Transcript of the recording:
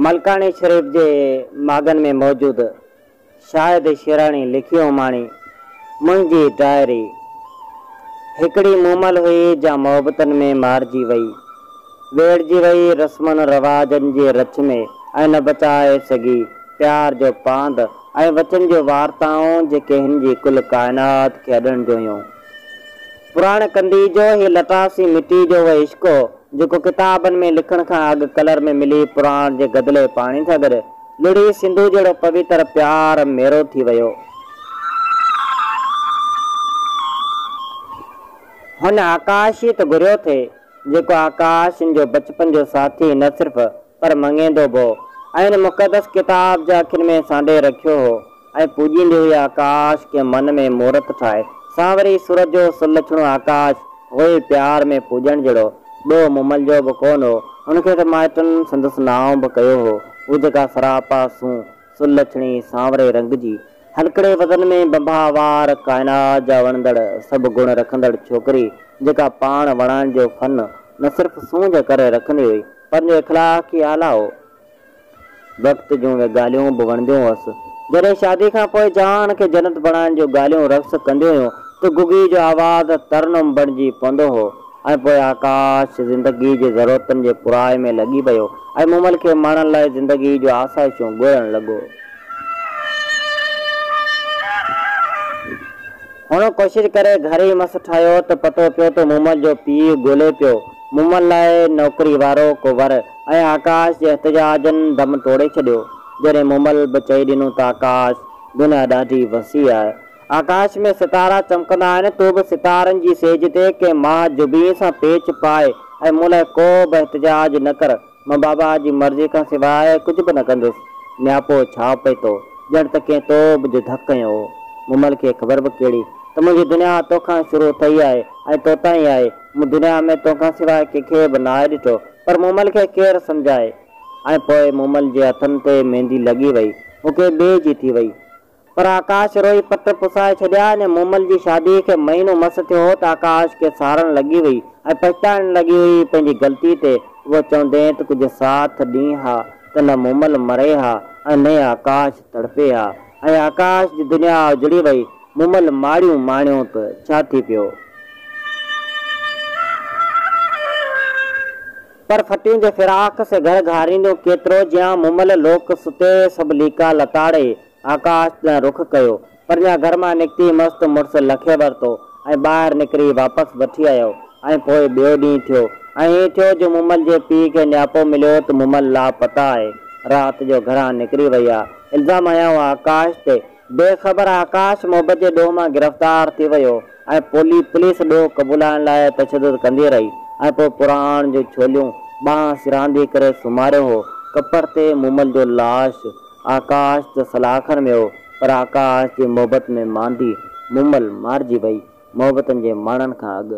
ملڪاڻي شريف جي ماڳن ۾ موجود شاهد شيراڻي لکي اماڻي منهنجي ڊائري هڪڙي مومل هئي جا محبتن ۾ مارجي وئي ويڙهجي وئي رسمن رواجن جي رڇ ۾ ۽ نه بچائي سگهي پيار جو پاند ۽ وچن جون وارتائون جيڪي هن جي ڪل ڪائنات کي اڏڻ جون هيون. پراڻ ڪنڌي جو هي لٽاسي مٽي جو اهو عشق هو، جيڪو ڪتابن ۾ لکڻ کان اڳ ڪلر ۾ ملي پراڻ جي گدلي پاڻي سان گڏ لڙهي سنڌو جهڙو پويتر پيار ميرو ٿي ويو. هن آڪاش ئي ته گهريو ٿي، جيڪو آڪاش هن جو بچپن جو ساٿي نه صرف پر مڱيندو به هو ۽ هن مقدس ڪتاب جي اکين ۾ سانڍي رکيو هو. ۽ پوڄيندي هئي آڪاش کي من ۾ مورت ٺاهي سانوري صورت جو سلڇڻو آڪاش هوئي پيار ۾ پوڄڻ جهڙو ڏوهه مومل جو به ڪونه هو هن کي ته مائٽن سندس نانء به ڪيو هو هو جيڪا سراپا سونهن سلڇڻي سانوري رنگ جي هلڪڙي وزن ۾ ڀنڀا وار ڪائنات جا وڻندڙ سڀ گڻ رکندڙ ڇوڪري جيڪا پاڻ وڻائڻ جو فن نه صرف سونهن جي ڪري رکندي هئي پر ان جو اخلاق ئي اعليٰ هو. وقت جون اهي ڳالهيون به وڻنديون هئس. جڏهن شادي کان پوء جهان کي جنت بڻائڻ جون ڳالهيون رقص ڪنديون هيون ته گهگهي جو آواز ترنم بڻجي پوندو هو ۽ پوء آڪاش زندگي جي ضرورتن جي پورائي ۾ لڳي پيو ۽ مومل کي ماڻڻ لاء زندگي جون آسائشون ڳولڻ لڳو. هن ڪوشش ڪري گهر ئي مس ٺاهيو ته پتو پيو ته مومل جو پيء ڳولي پيو مومل لاء نوڪري وارو ڪو ور ۽ آڪاش جي احتجاجن دم ٽوڙي ڇڏيو. جڏهن مومل به چئي ڏنو ته آڪاش، دنيا ڏاڍي وسيع آهي. آڪاش ۾ ستارا چمڪندا آهن، تون به ستارن جي سيج تي ڪنهن ماهه جبين سان پيچ پاء ۽ مون لاء ڪو به احتجاج نه ڪر. مان بابا جي مرضي کان سواء ڪجهه به نه ڪندس. نياپو ڇا پئتو، ڄڻ ته ڪنهن توب جو ڌڪ هنيو هو. مومل کي خبر به ڪهڙي ته منهنجي دنيا توکان شروع ٿي آهي ۽ توتائين آهي. مون دنيا ۾ توکان سواء ڪنهن کي به ناهي ڏٺو. پر مومل کي ڪير سمجهائي؟ ۽ پوء مومل جي هٿن تي ميندي لڳي وئي. هوء ڪنهن ٻئي جي ٿي وئي. پر آڪاش روئي پٽ پسائي ڇڏيا. اڃا مومل جي شاديء کي مهينو مس ٿيو هو ته آڪاش کي سارڻ لڳي هئي ۽ پڇتائڻ لڳي هئي پنهنجي غلطي تي. اهو چوندين ته ڪجهه ساٿ ڏين ها ته نه مومل مري ها ۽ نه ئي آڪاش تڙپي ها. ۽ آڪاش جي دنيا اجڙي وئي. مومل ماڙيون ماڻيو ته ڇا ٿي پيو. پر ڦٽيون جي فراق سي گهر گهارينديون ڪيترو جيان مومل لوڪ ستي سڀ ليڪا لتاڙي آڪاش ڏانهن رخ ڪيو. پرڃا گهر مان نڪتي مس ته مڙس لکي ورتو ۽ ٻاهر نڪري واپس وٺي آيو ۽ پوء ٻيو ڏينهن ٿيو ۽ ائين ٿيو جو مومل جي پيء کي نياپو مليو ته مومل لاپتا آهي. رات جو گهران نڪري وئي آ. الزام هنيائون آڪاش تي. بي خبر آڪاش محبت جي ڏوهه مان گرفتار ٿي ويو ۽ پولي پوليس ڏوهه قبولائڻ لاء تشدد ڪندي رهي ۽ پوء پراڻ جون ڇوليون ٻانهن سرهاندي ڪري سمهاريو هو. ڪپر تي مومل جو لاش آڪاش ته سلاخن ۾ هو پر آڪاش جي محبت ۾ ماندي مومل مارجي وئي محبتن جي ماڻڻ کان اڳ.